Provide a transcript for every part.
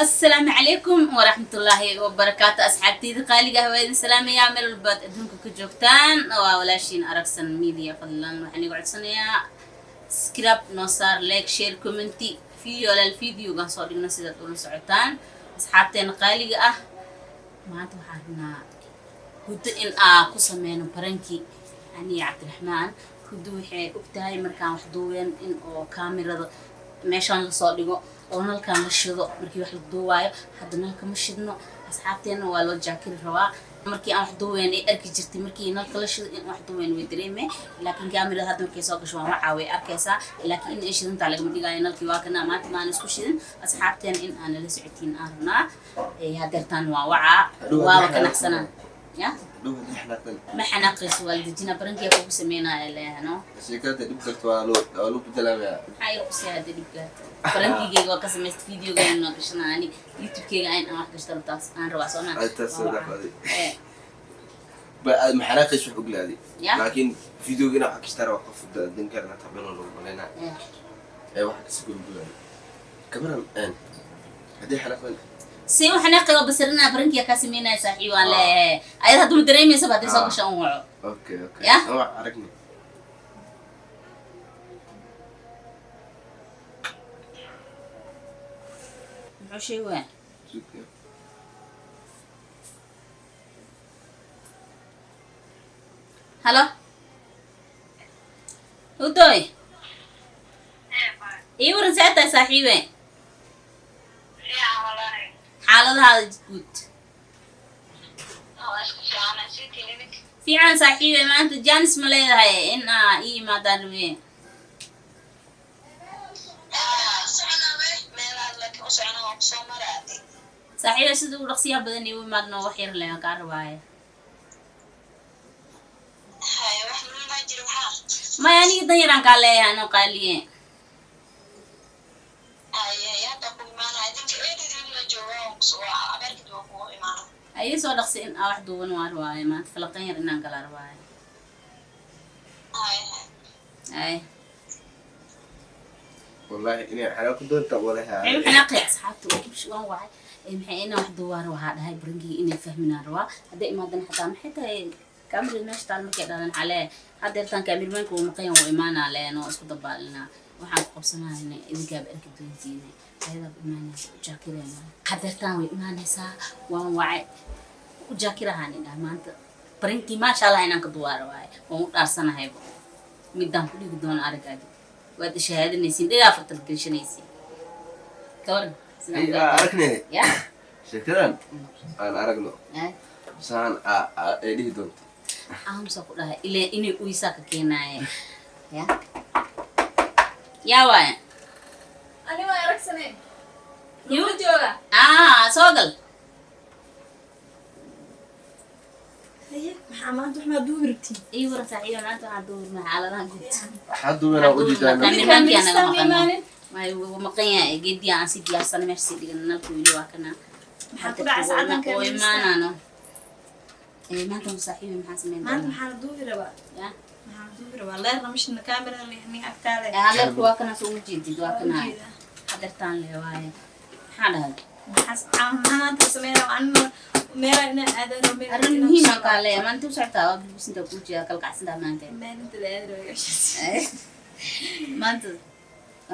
Asalaamu calaykum waraxmatullaahi wabarakaatu. Asxaabteyda qaaliga ah, waa idin salaamayaa meel walbaad adduunka ka joogtaan. Waa walaashiin Aragsan Media. Fadlan waxaan iga codsanayaa subscribe noo saar, like, share, comment video alaal videogan soo dhigno sidaad ula socotaan. Asxaabteena qaaliga ah, maanta waxaan rabnaa Huddo in aa ku sameyno prank-i aniga Cabdiraxmaan. Huddo waxay og tahay markaan wax duubeen in oo kaamirada meeshaan lasoo dhigo oo nalkaan la shido markii wax la duuwaayo. Hadda nalka ma shidno, asxaabteena waa loo jaakiri rabaa. Markii aan wax duuweyn ay arki jirtay, markii nalka la shido in wax duuweyn way dareeme, laakiin kaamirada hadda markay soo gasho waan wacaa, way arkaysaa, laakiin in ay shidantaa lagama dhigaayo. Nalkii waa kana, maanta maan isku shidin. Asxaabteena in aan nala socotiin aan rabnaa. Hadeertaan waa wacaa, waaba ka naxsanaa ya. Dhow haddii xanaaqdan. Ma xanaaqayso, waa la dejinaa. Prank-iga kugu sameynaya leehno. Sheekada dhib karta waa loo bedelayaa. Maxaa iga qusay hadda dhib gaarto? Prank-igeyga waa ka samaysta, videogeyga noo gashana, ani YouTube-keyga in aan wax gashto taas aan rabaa, soo maa? Ay, taas soo dhaqaaday. Ba aad ma xanaaqayso wax oglaadi. Ya. Laakiin videoga wax kasta waa qof dan karna tabano lagu malaynaa. Ee wax kasi gurguraya. Kabaran een haddii xanaaqdan. Si u xanaaqay oo basirina prank-iga kaa sameynaya, saaxiib waan leeyahay. Ayad hadda ma dareemaysa ba hadday soo gasho un waco. Okay. Ya? Waa aragni. Muxuu sheegaya? Sug. Halo, Hudoy, ii waran, see tahay saaxiibe? Xaaladahaada guud fiican saaxiibe? Maanta chance ma leedahay in aa ii imaadaan rabe? Saaxiibe, sida ugu dhaqsiyaha badan iigu imaadno, wax yar leeyan kaa rabaaye. Maya, aniga dan yaraan kaa leeyahay anoo qaaliye. Ayay soo dhaqsi in aa wax duuban waa rabaaye maanta, falaqan yar inaan galaa rabaaye. Ay. Wallahi inay xanaaqi doonta walahi. Maxay u xanaaqay? Asxaabta waa kubsh, waan wacay. Maxay inaan wax duubaa rabaa dhahay, prank-ii inay fahminaan rabaa. Hadday imaadana xataa maxay tahay kaamirada meesha taal markay dhahdan, waxaa leeyahay haddeertaan kaamirmaanka uu maqan yahay, wuu imaanaa leen oo isku dabaalinaa. Waxaan ku qabsanayna idinkaaba arki doontiina, ayadaa imaanaysa u jaakirayna. Haddeertaan way imaanaysaa, waan wacay, u jaakirahaan idhaha. Maanta prank-ii maasha Allah inaan ka duwaa rabaaye, waan u dhaarsanahayba midaan ku dhigi doono araggaadi waad ishahaadanaysiin, dhagaa fartal gashanaysiin. Kawaran? Ay, aragne. Ya. Sheekadan aan aragno. Ay. Saan ay dhihi doonto. Aamusa ku dhahay ilaa inay uysaa ka keenaaye. Ya, yaa waaya? Ani waa Aragsane. Yuu jooga? Ah, soo gal. Haye, maxaa maanta wax maa duubi rabtiin? Ii waran saaxiiba, maanta waxaan duubnaa xaaladaha guud. Waxaa duubanaa u jeedaa. Kaamirmaankiyaa naga Kaamirista ma maqan. imaanin? May, wuu maqan yahay. Geediya aan si diyaarsanay meesha sii dhigan, nalka weli waa kana. Maxaa ku dhacay saacadan oo kaamirista? imaanaano. Maanta mu saaxiibi maxaan sameyn Maanta doonaa? maxaa la duubi rabaa? Ya. Maxaa la duubi rabaa? Leerna mishna kaamira nin agtaale. Leerku waa kana, soo uma jeedid? Waa kana. Ujeedaa. Hadeertaan le waaye, maxaa dhahay? Maxaa maanta sameynaa? Anina meela inaan aadan rabo, meel Arrin inaan muhiim ku aan kaa leeyahay. Maanta u socotaa, waa bilbisinta kuu jeeda, kala kacsantaa maanta. Meel inta la aadi rabo gashaas. Maanta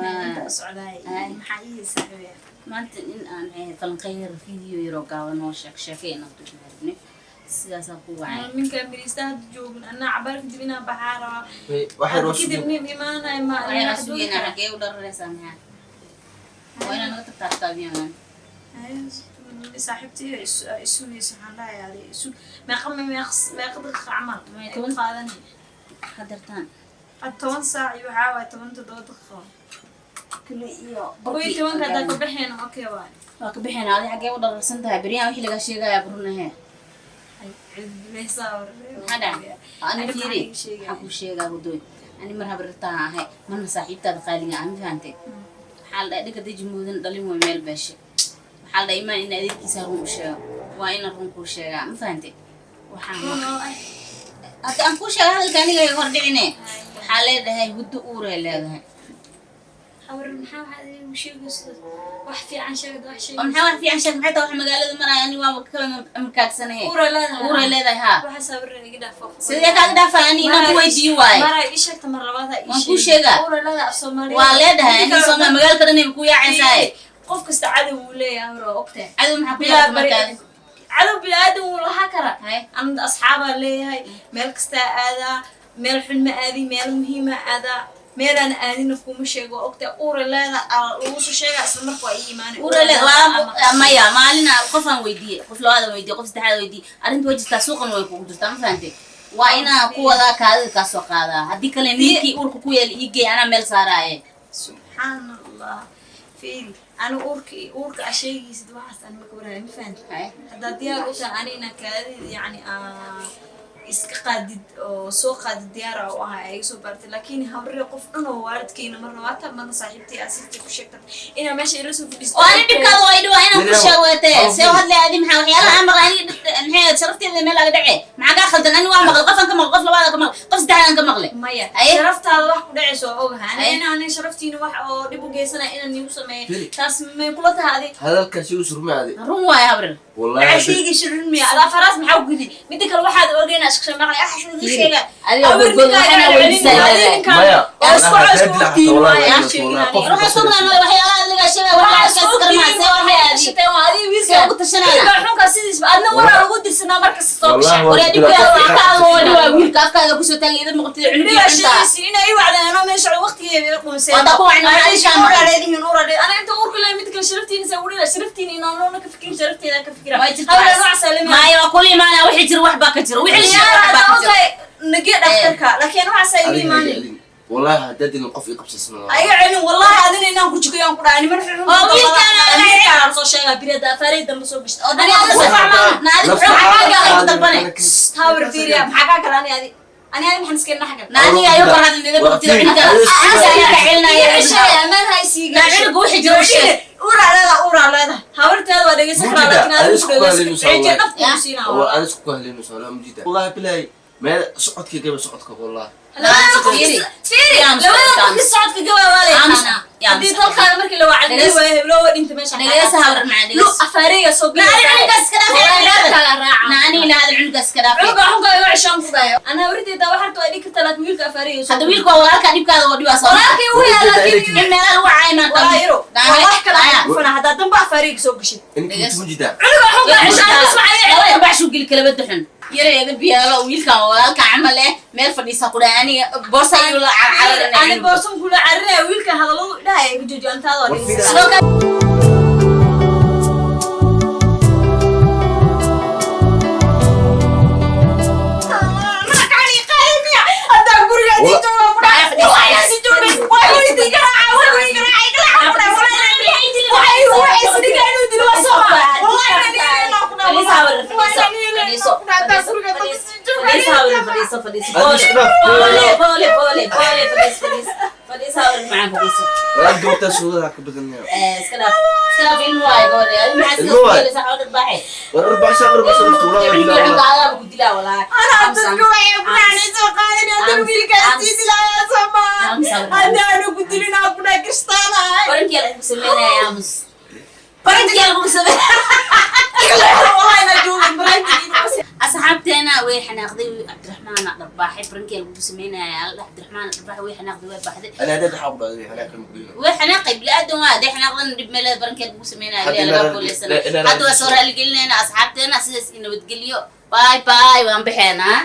Meel inta u socdaay. Ay. Maxaa ii saaxiibaya? Maanta in aan falanqeyn yar, video yaroo gaaban oo sheek sheekay inaan duubna rabnay, sidaasaa ku wacay. Nin kaamirista hadda joogin, anaa cabaar kadib inaan baxaa rabaa. Waxay Hadda kadib nin imaanaya ma Waxay wax duubi sugeynaa karaa? Xaggee u dhararaysaa? Maxaa waa inaad naga tagtaa taabiya maanta? Saaxiibtii isugaysa, waxaan dhahayaa adi isug. Meeqa meeqa daqiiqa camal May ay 10 qaadanay? Hadeertaan. Had 10 saac iyo waxaa waaye 17 daqiiqo. Kule iyo 11-ka haddaa ka baxayna, okay waay. Waa ka bixina. Adi xaggee u dhararsan tahay? Beryahan wixii lagaa sheegayaa burunahe. Maxaa dhacay? Ani fiiri, waxaan kuu sheegaa wadooy, ani mar habrirtaan ahay, marna saaxiibtaada qaaliga ah, ma fahantay? Waxaa la dhahay dhiga deji moodan dhalin way meel beeshe. Waxaa la dhahay imaan in adeegkiisa run u sheego, waa inaan run kuu sheegaa, ma fahantay? Waxaan hadda aan kuu sheega hadalka aniga iga hor dhicine. Waxaa leedahay Huddo uuray leedahay. Habar, maxaa waxaad iigu sheegaysa? Wax fiican sheegad, wax sheeg. Oo maxaa wax fiican sheeg? Maxay tahay wax magaalada maraya? Ani waaba ka amkaagsanahe. Uura leedahay. Uuray leedahay, haa. Waxaas habar iga dhaafo. Sidee kaaga dhaafaa? Ani inaan ku weydiiyo waaye. Maraa ii sheegta, mar labaad ha ii Waan kuu sheegin. sheegaa. Uura leedahay af Soomaaliya. Waa leedahay. Ani Sooma magaalka dhan ay ku yaacaysaa. Qof kasta cadow wuu leeyahay, habar, waa ogtahay. Cadow maxaa ku Bilaa yaacay bari. markaadi? Cadow bini'aadam wuu lahaa karaa. Hay. Anada asxaabaa leeyahay, meel kastaa aadaa, meel xun ma aadin, meel muhiima aadaa, meelaan aadina kuma sheego. Waa ogtahay uura leeda lagu soo sheegaa, isla marka waa ii imaanay. Uura leed waa maya. Maalina qof aan weydiiyey, qof labaad aan weydiiyey, qof saddexaad weydiiyey, arrinta way jirtaa, suuqan way kugu jirtaa, ma fahantay? Waa inaa ku wadaa kaadida kaa soo qaadaa, haddii kale ninkii uurka ku yeela ii geey, anaa meel saaraaye. Subxaan Allah, fiiri, ani uurka a sheegaysid waxaas ani ma ka warhayo, ma fahantay? Hay. Haddaad diyaar u tahay ani inaa kaadida yacni aa iska qaadid oo soo qaadid, diyaara u ahay, ay iga soo baartay. Laakiin habre, qof dhan oo waalidkayna marna waata, marna saaxiibtay asirtay ku sheegta inaa meesha ila soo fadhiisto. Oo ani dhibkaada waa idhiwaa inaan ku sheegwate see u hadlay. Adi maxaa waxyaalaha aan maqlay aniga maxay sharafteeda meel aga dhace? Maxaa kaa khaldan? Ani waa maqlay, qofaan ka maqlay, qof labaad ka maqlay, qof saddexaad aan ka maqlay. Maya. Aye. Sharaftaada wax ku dhacayso oo ogaha ani Aye. ina ani sharaftiina wax oo dhib u geysanaya inaan niigu sameeyo. Firi. Taas may kula tahay adi? Hadalkaasi u surmaade. Run waaye, habrin. Wallahi. Maxaa sheegaysa run miya? Adaa faraas maxaa u gudi? Midda kale waxaad ogeyn ashqsha maqlay waxa sheegi sheega. Adiga godgod waxaana weydiisaa leedahay. Maya. Oo isku cusub ogtiin waaye aan sheegin aniga. Waxaan soo maqlay waxyaalaha adiga sheegay, wax la arkaas karmaa see waxay adi see ugu tashanayna. Xunka sidiisba adna waraa lagu dirsanaa markasta soo Wallahi gashaa. waa Waryaa, dhibkaada afkaada waa dhiwaa, wiilka afkaada kusoo taagay idin maqtida Dhigaa cunugii cuntaa. sheegaysi inay ii wacdeen anoo meesha waqtigeeda ila qumiseen. Waa ku wacnaa, maxaa ishaa maqan? Uraa leedihiin, uraa leedihiin. Aniga inta uurka leeyahay, mid kale sharaftiina saa ugu dhila, sharaftiina inaan noona ka fikirin, sharafteeda ka fikira. Waa jirtaa. Hawla noocaas aa lama Maya, waa kula imaanaya. Wixii jiro wax baa ka jiro, wixii la sheegay wax baa ka jiro. Nage dhakhtarka, laakiin waxaas ay igu imaanin. Wallahi haddaad dilin qof ii qabsasana. Ayaga celin, wallahi adina inaan ku jikayo aan ku dhahay niman xun. Oo wiilkaan Amiirkaan soo sheegaa birada afaarey dambe soo gashta. Oo dani adiga na adiga Nafta xagaaga ay ku dalbane. Taawir fiiriya, maxaa kaa kale? Ani adi maxaan iskeenna xaggan? Na adiga ayo kor hadal midab maqtida cunuga aniga ka celinaya. Ceshay amaan haysiiga. Na cunuga wixii jiro u sheeg. Uraa leedahay, uraa leedahay, habarteeda waa dhegeysan karaa, Mujida, laakiin adigu adiga isku dhegeysan kahaleynaysaa. ceeje dhaf Ya. kugu siinaa. Waa aan isku kahaleynayso walaa mujida, wallahi bilahi meel socodka gaba socodka wallahi. Labada qof Fiiri. fiiri, Yaa labada mustaqbal. qofki socodka gabaa waa la Yaa yaqaanaa. mustaqbal. Yaa Haddii mustaqbal. dalkaada markii la wacdiyay Dhegeysa. waa heblo waa dhinta meesha. Dhegeysa, habar macaan, Lu dhegeysa. afaareyga soo Na ani cunugaas iska dhaafay. Walaalkaaga raaca. Na ani ila hadal cunugaas iska dhaafay. Cunuga xunka iga ceshaan ku dhayo. Anaa horteyda waxaa rabta waa dhigi kartaa, laakiin wiilka afaareyga soo. Hadda wiilka waa walaalka, dhibkaada waa dhibaa soo. Walaalkay wuu yahay, laakiin In meelaha lagu caayo maanta. Walaa yaro. Waa wax kale aan ku fana haddaa damba afaareyga soo gashid. Inka mujida. Cunuga xunka ceshaan bas waxaa iga Laba irbac shuu geli kalaba duxun yareeda biyaalo. Wiilkan waa walaalka camal eh, meel fadhiisa ku dhahay aniga boorsa ayuu la Ani cararana. boorsan kula carinaya, wiilka hadalladu dhahaya iga jooji antaada waa War dhigaysaa. fiiri. Sidoo kale fadhiiso, fadhiiso. Pole, pole, pole, pole, fadhiiso, fadhiiso, fadhiiso, hawr macaan, fadhiiso. Walaa gabadha suugada ka badanaya. Iska dhaaf, iska dhaaf, ilmo waaye gabadha. Adiga maxaa Ilmo sidaas waaye. yeelaysaa? Xoolo dharbaaxe. War 4 saac, 4 saac waqti walaa Cunuga bilaa. xunka adaaba ku dilaa walaa. Barankiyaa lagugu sameynaya, aamus. Barankiyaa lagugu sameynaya. Asxaabteena, way xanaaqday Cabdiraxmaan dharbaaxay, barankiyaa lagugu sameynaya alla. Cabdiraxmaan dharbaaxay, way xanaaqday, way baxday. Ana hadda waxa ku dhacday halka muqdisho. Way xanaaqay, bini'aadan waa hadday xanaaqdana dhib meeleed, barankeed lagu sameynaya Hadda ayaa laga guuleysana. Hadda waa soo raaligelinayna asxaabteena, sidaas i nabadgeliyo, bye bye, waan baxeenaa.